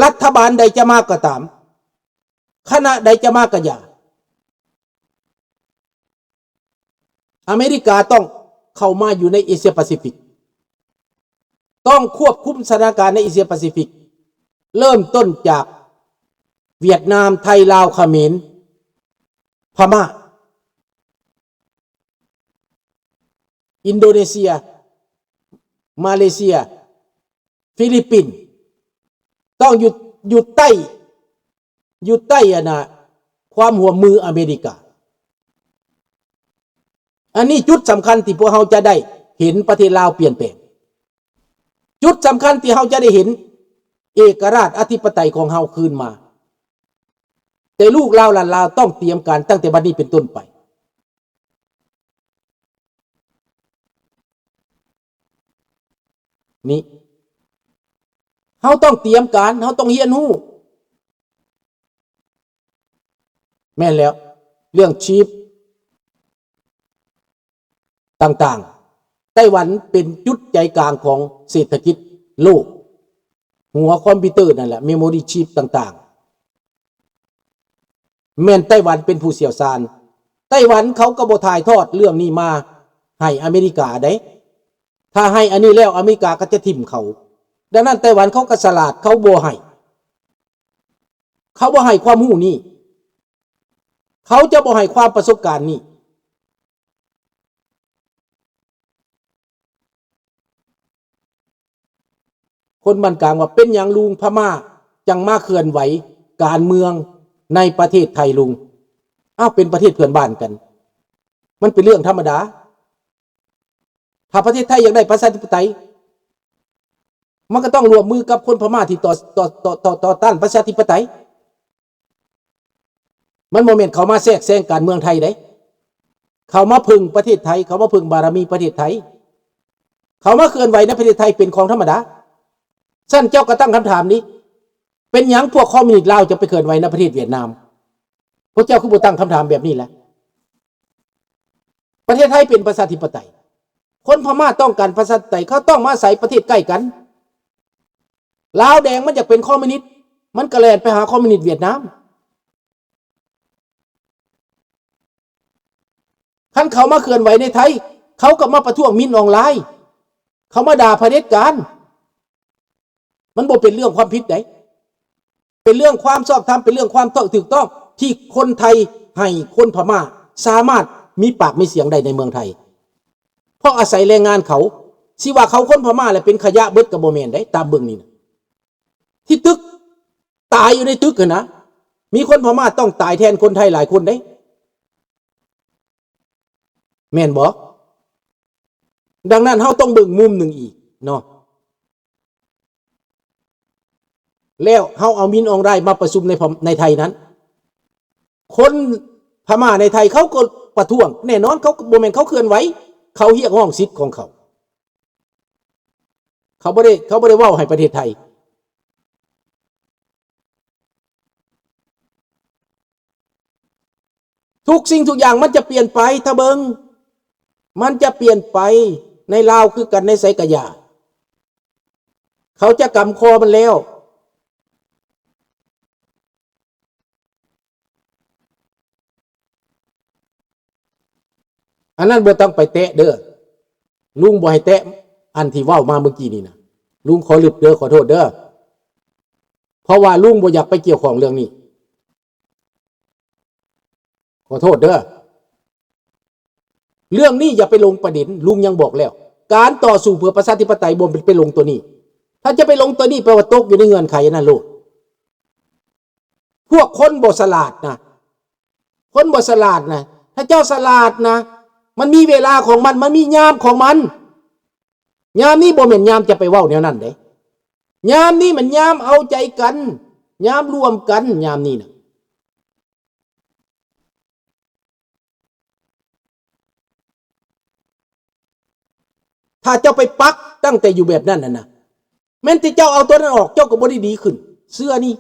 ລັດຖະບານໃດຈະມາກໍຕາມ, ຄະນະໃດຈະມາກໍຢ່າ, ອາເມລິກາຕ້ອງເຂົ້າມາຢູ່ໃນເອເຊຍປາຊີຟິກ, ຕ້ອງຄວບຄຸມສະຖານະການໃນເອເຊຍປາຊີຟິກ, ເລີ່ມຕົ້ນຈາກຫວຽດນາມ, ໄທ, ລາວ, ຂະເໝນ, ພະມ້າ, ອິນໂດເນເຊຍ, ມາເລເຊຍ, ຟີລິບປິນ, ຕ້ອງຢູ່ ຢູ່ໃຕ້ ຢູ່ໃຕ້ ອັນນ່າ ຄວາມຮ່ວມມືອາເມລິກາ. ອັນນີ້ຈຸດສຳຄັນທີ່ພວກເຮົາຈະໄດ້ເຫັນປະເທດລາວປ່ຽນແປງ, ຈຸດສຳຄັນທີ່ເຮົາຈະໄດ້ເຫັນເອກະລາດອະທິປະໄຕຂອງເຮົາຄືນມາ. ແຕ່ລູກລາວຫຼານລາວຕ້ອງຕຽມການຕັ້ງແຕ່ບັດນີ້ເປັນຕົ້ນໄປ. ນີ້ ເຮົາຕ້ອງຕຽມການ, ເຮົາຕ້ອງຮຽນຮູ້. ແມ່ນແລ້ວ, ເລື່ອງຊີບຕ່າງໆ, ໄຕ້ຫວັນເປັນຈຸດໃຈກາງຂອງເສດຖະກິດໂລກ, ຫົວຄອມພິວເຕີນັ້ນແຫຼະ, ເມໂມຣີຊີບຕ່າງໆ. ແມ່ນໄຕ້ຫວັນເປັນຜູ້ຊ່ຽວຊານ. ໄຕ້ຫວັນເຂົາກໍບໍ່ຖ່າຍທອດເລື່ອງນີ້ມາໃຫ້ອາເມລິກາເດ້. ຖ້າໃຫ້ອັນນີ້ແລ້ວ ອາເມລິກາກໍຈະຖິ້ມເຂົາ. ດັ່ງນັ້ນໄຕ້ຫວັນເຂົາກໍສະຫຼາດ, ເຂົາບໍ່ໃຫ້, ເຂົາບໍ່ໃຫ້ຄວາມຮູ້ນີ້, ເຂົາຈະບໍ່ໃຫ້ຄວາມປະສົບການນີ້. ຄົນບ້ານກາງວ່າ ເປັນຫຍັງລຸງພະມ້າຈັ່ງມາເຄື່ອນໄຫວການເມືອງໃນປະເທດໄທລຸງ? ອ້າວ ເປັນປະເທດເພື່ອນບ້ານກັນ ມັນເປັນເລື່ອງທຳມະດາ. ຖ້າປະເທດໄທຢາກໄດ້ປະຊາທິປະໄຕ ມັນກໍຕ້ອງຮ່ວມມືກັບຄົນພະມ້າທີ່ຕໍ່ ຕໍ່ ຕໍ່ ຕໍ່ ຕໍ່ຕ້ານປະຊາທິປະໄຕ. ມັນບໍ່ແມ່ນເຂົາມາແຊກແຊງການເມືອງໄທເດ້. ເຂົາມາເພິ່ງປະເທດໄທ, ເຂົາມາເພິ່ງບາລະມີປະເທດໄທ, ເຂົາມາເຄື່ອນໄຫວໃນປະເທດໄທເປັນຂອງທຳມະດາ. ຊັ້ນເຈົ້າກໍຕັ້ງຄຳຖາມນີ້, ເປັນຫຍັງພວກຄອມມູນິດລາວຈະໄປເຄື່ອນໄຫວໃນປະເທດຫວຽດນາມ? ພວກເຈົ້າຄືບໍ່ຕັ້ງຄຳຖາມແບບນີ້ລະ? ປະເທດໄທເປັນປະຊາທິປະໄຕ, ຄົນພະມ້າຕ້ອງການປະຊາທິປະໄຕ, ເຂົາຕ້ອງມາອາໄສປະເທດໃກ້ກັນ. ລາວແດງມັນຢາກເປັນຄອມມູນິດ, ມັນກໍແລ່ນໄປຫາຄອມມູນິດຫວຽດນາມ. ຄັນເຂົາມາເຄື່ອນໄຫວໃນໄທ, ເຂົາກໍມາປະທ້ວງມິນອອງລາຍ, ເຂົາມາດ່າຜະເດັດການ. ມັນບໍ່ເປັນເລື່ອງຄວາມຜິດໃດ, ເປັນເລື່ອງຄວາມຊອບທຳ, ເປັນເລື່ອງຄວາມຖືກຕ້ອງ ທີ່ຄົນໄທໃຫ້ຄົນພະມ້າສາມາດມີປາກມີສຽງໄດ້ໃນເມືອງໄທ ເພາະອາໄສແຮງງານເຂົາ. ຊິວ່າເຂົາຄົນພະມ້າແລ້ວເປັນຂະຫຍະເບິດກໍບໍ່ແມ່ນເດ້, ຕາມເບິ່ງນີ້ນະ. ທີ່ຕຶກ ຕາຍຢູ່ໃນຕຶກຫັ້ນນະ, ມີຄົນພະມ້າຕ້ອງຕາຍແທນຄົນໄທຫຼາຍຄົນເດ້, ແມ່ນບໍ່? ດັ່ງນັ້ນເຮົາຕ້ອງເບິ່ງມຸມໜຶ່ງອີກເນາະ. ແລ້ວເຮົາເອົາມິນອອງໄລມາປະຊຸມໃນພະ ໃນໄທນັ້ນ, ຄົນພະມ້າໃນໄທເຂົາກໍປະທ້ວງ, ແນ່ນອນເຂົາ ບໍ່ແມ່ນເຂົາເຄື່ອນໄຫວ, ເຂົາຮຽກຮ້ອງສິດຂອງເຂົາ. ເຂົາບໍ່ໄດ້ ເຂົາບໍ່ໄດ້ເວົ້າໃຫ້ປະເທດໄທ. ທຸກສິ່ງທຸກຢ່າງມັນຈະປ່ຽນໄປ, ຖ້າເບິ່ງ, ມັນຈະປ່ຽນໄປ. ໃນລາວຄືກັນ, ໃນໃສກະຢ່າ, ເຂົາຈະກຳຄໍມັນແລ້ວ. ອັນນັ້ນບໍ່ຕ້ອງໄປແຕະເດີ້, ລຸງບໍ່ໃຫ້ແຕະ. ອັນທີ່ເວົ້າມາເມື່ອກີ້ນີ້ນະ, ລຸງຂໍລຶບເດີ້, ຂໍໂທດເດີ້, ເພາະວ່າລຸງບໍ່ຢາກໄປກ່ຽວຂ້ອງເລື່ອງນີ້. ຂໍໂທດເດີ້, ເລື່ອງນີ້ຢ່າໄປລົງປະເດັນ. ລຸງຍັງບອກແລ້ວ, ການຕໍ່ສູ້ເພື່ອປະຊາທິປະໄຕບໍ່ແມ່ນໄປລົງຕົວນີ້. ຖ້າຈະໄປລົງຕົວນີ້ ແປວ່າຕົກຢູ່ໃນເງື່ອນໄຂອັນນັ້ນໂລດ. ພວກຄົນບໍ່ສະຫຼາດນະ, ຄົນບໍ່ສະຫຼາດນະ, ຖ້າເຈົ້າສະຫຼາດນະ, ມັນມີເວລາຂອງມັນ, ມັນມີຍາມຂອງມັນ. ຍາມນີ້ບໍ່ແມ່ນຍາມຈະໄປເວົ້າແນວນັ້ນເດ້. ຍາມນີ້ມັນຍາມເອົາໃຈກັນ, ຍາມຮ່ວມກັນ, ຍາມນີ້ນະ. ຖ້າເຈົ້າໄປປັກຕັ້ງແຕ່ຢູ່ແບບນັ້ນຫັ້ນນະ, ແມ່ນແຕ່ເຈົ້າເອົາຕົວນັ້ນອອກ, ເຈົ້າກໍບໍ່ໄດ້ດີຂຶ້ນ. ເຊື່ອນີ້,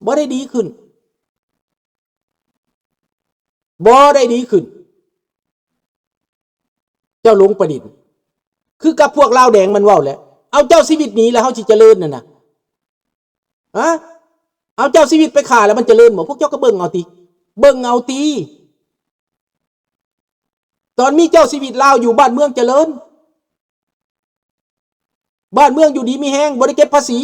ບໍ່ໄດ້ດີຂຶ້ນ, ບໍ່ໄດ້ດີຂຶ້ນ. ເຈົ້າຫຼົງປະເດັນ, ຄືກັບພວກລາວແດງມັນເວົ້າແຫຼະ, ເອົາເຈົ້າຊີວິດໜີແລ້ວເຮົາຊິຈະເລີນຫັ້ນນະ. ຮະ? ເອົາເຈົ້າຊີວິດໄປຂ້າແລ້ວມັນຈະເລີນບໍ່? ພວກເຈົ້າກໍເບິ່ງເອົາຕິ ເບິ່ງເອົາຕິ. ຕອນມີເຈົ້າຊີວິດລາວຢູ່ ບ້ານເມືອງຈະເລີນ ບ້ານເມືອງຢູ່ດີມີແຮງ ບໍ່ໄດ້ເກັບພາສີ.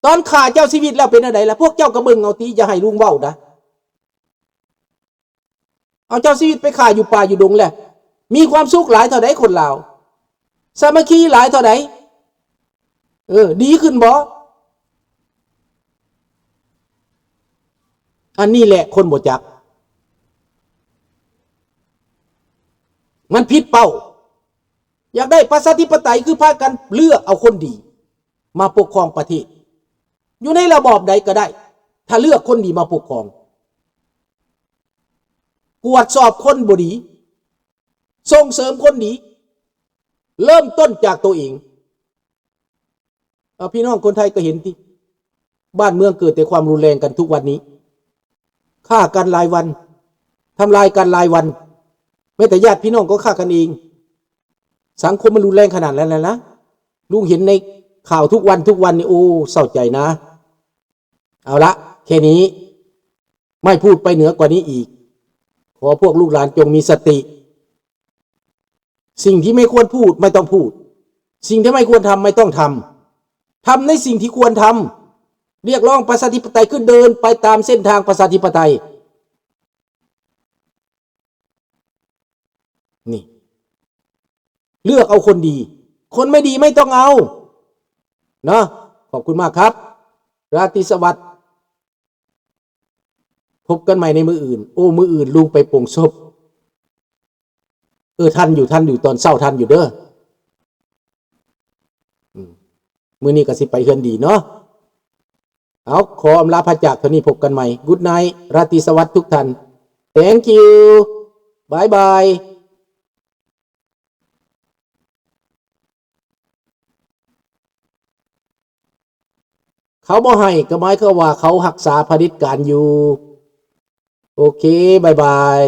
ຕອນຂ້າເຈົ້າຊີວິດແລ້ວເປັນແນວໃດລະ? ພວກເຈົ້າກໍເບິ່ງເອົາຕິ ຢ່າໃຫ້ລຸງເວົ້ານະ. ເອົາເຈົ້າຊີວິດໄປຂ້າຢູ່ປ່າຢູ່ດົງແລ້ວ ມີຄວາມສຸກຫຼາຍເທົ່າໃດຄົນລາວ? ສາມັກຄີຫຼາຍເທົ່າໃດ? ເອີ ດີຂຶ້ນບໍ່? ອັນນີ້ແຫຼະຄົນບໍ່ຈັກ ມັນຜິດເປົ້າ. ຢາກໄດ້ປະຊາທິປະໄຕ ຄືພາກັນເລືອກເອົາຄົນດີມາປົກຄອງປະເທດ ຢູ່ໃນລະບອບໃດກໍໄດ້ ຖ້າເລືອກຄົນດີມາປົກຄອງ ກວດສອບຄົນບໍ່ດີ ສົ່ງເສີມຄົນດີ ເລີ່ມຕົ້ນຈາກໂຕເອງ. ເອົາ ພີ່ນ້ອງຄົນໄທກໍເຫັນຕິ ບ້ານເມືອງເກີດແຕ່ຄວາມຮຸນແຮງກັນທຸກວັນນີ້ ຂ້າກັນລາຍວັນ ທຳລາຍກັນລາຍວັນ ແມ້ແຕ່ຍາດພີ່ນ້ອງກໍຂ້າກັນເອງ. ສັງຄົມມັນຮຸນແຮງຂະໜາດນັ້ນແລ້ວນະ ລຸງເຫັນໃນຂ່າວທຸກວັນ ທຸກວັນນີ້ ໂອ້ ເສົ້າໃຈນະ. ເອົາລະ ແຄ່ນີ້ ໄມ່ພູດໄປເໜືອກວ່ານີ້ອີກ. ຂໍພວກລູກຫຼານຈົ່ງມີສະຕິ ສິ່ງທີ່ໄມ່ຄວນພູດ ໄມ່ຕ້ອງພູດ ສິ່ງທີ່ໄມ່ຄວນທຳ ໄມ່ຕ້ອງທຳ ທຳໃນສິ່ງທີ່ຄວນທຳ. ຮຽກຮ້ອງປະຊາທິປະໄຕ ຄືເດີນໄປຕາມເສັ້ນທາງປະຊາທິປະໄຕ. ນີ້ ເລືອກເອົາຄົນດີ ຄົນໄມ່ດີໄມ່ຕ້ອງເອົາເນາະ. ຂອບຄຸນມາກຄັບ ລາຕີສະຫວັດ. ພົບກັນໃໝ່ໃນມື້ອື່ນ. ໂອ້ ມື້ອື່ນລຸງໄປໂປງສົບ. ເອີ ທັນຢູ່ ທັນຢູ່ ຕອນເຊົ້າທັນຢູ່ເດີ. ອືມ ມື້ນີ້ກໍຊິໄປເຮືອນດີເນາະ. ເອົາ ຂໍອຳລາພາຈາກເທົ່ານີ້ ພົບກັນໃໝ່. Good night ລາຕີສະຫວັດທຸກທ່ານ. Thank you. Bye bye. ເຂົາບໍ່ໃຫ້ກໍໝາຍຄວາມວ່າເຂົາຮັກສາຜະເດັດການຢູ່. ໂອເຄ ບາຍບາຍ.